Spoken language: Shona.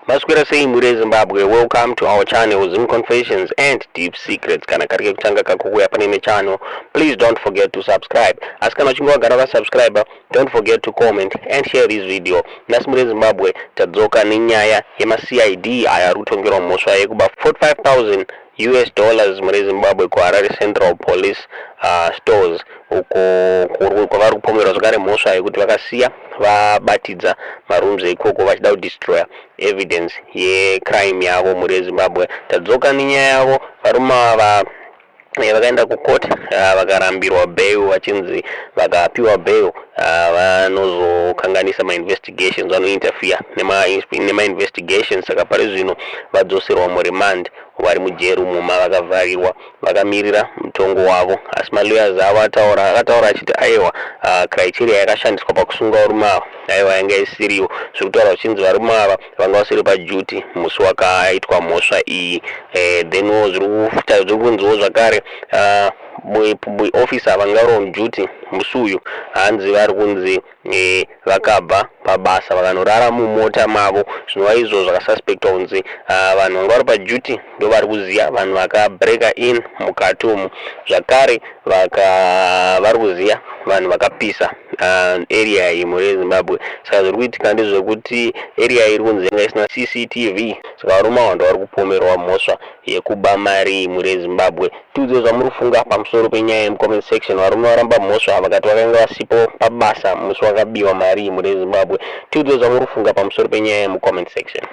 Maswera sei mhuri yeZimbabwe? Welcome to our channel, Zim Confessions and Deep Secrets. Kana kari kekutanga kako kuuya pane ine channel, please don't forget to subscribe. Asi kana uchinge wagara wakasubscribe, don't forget to comment and share this video. Nhasi mhuri yeZimbabwe tadzoka nenyaya yemaCID aya ari kutongerwa mhosva yekuba 45,000 US dollars mhuri yeZimbabwe kuHarare Central Police Stores, uko kwavari kupomerwa zvakare mhosva yekuti vakasiya vabatidza marooms ikoko vachida kudestroya evidence yecrime yavo. Mhuri yeZimbabwe, tadzoka nenyaya yavo. Varume ava vakaenda kucourt, vakarambirwa bail, vachinzi vakapiwa bail vanozokanganisa mainvestigations, vanointerfere nemainvestigations. Saka pari zvino vadzoserwa muremand, vari mujeri umo vakavharirwa vakamirira mutongo wavo. Asi malawyers avo ataura, akataura achiti aiwa, criteria yakashandiswa pakusunga varume ava aiwa yanga isiriyo. Zviri kutaura zvichinzi varume ava vanga vasiri paduty musi wakaitwa mhosva iyi. Thenwo zviri kunziwo zvakare officer vanga vari on duty musi uyu, hanzi vari kunzi vakabva pabasa vakanorara mumota mavo, zvinova izvo zvakasuspectwa kunzi vanhu vanga vari paduty ndo vari kuziva vanhu vakabreka in mukati umu. Zvakare vari kuziva vanhu vakapisa area iyi. Mhuri yeZimbabwe, saka zviri kuitika ndezvekuti area iri kunzi yanga isina CCTV, saka varume ava ndo vari kupomerwa mhosva yekuba mari. Mhuri yeZimbabwe, tiudze zvamuri kufunga pamusoro penyaya yemucomment section. Varume varamba mhosva, vakati vakanga vasipo pabasa musi wakabiwa mari. Mhuri yeZimbabwe, tiudze zvamuri kufunga pamusoro penyaya yemucomment section.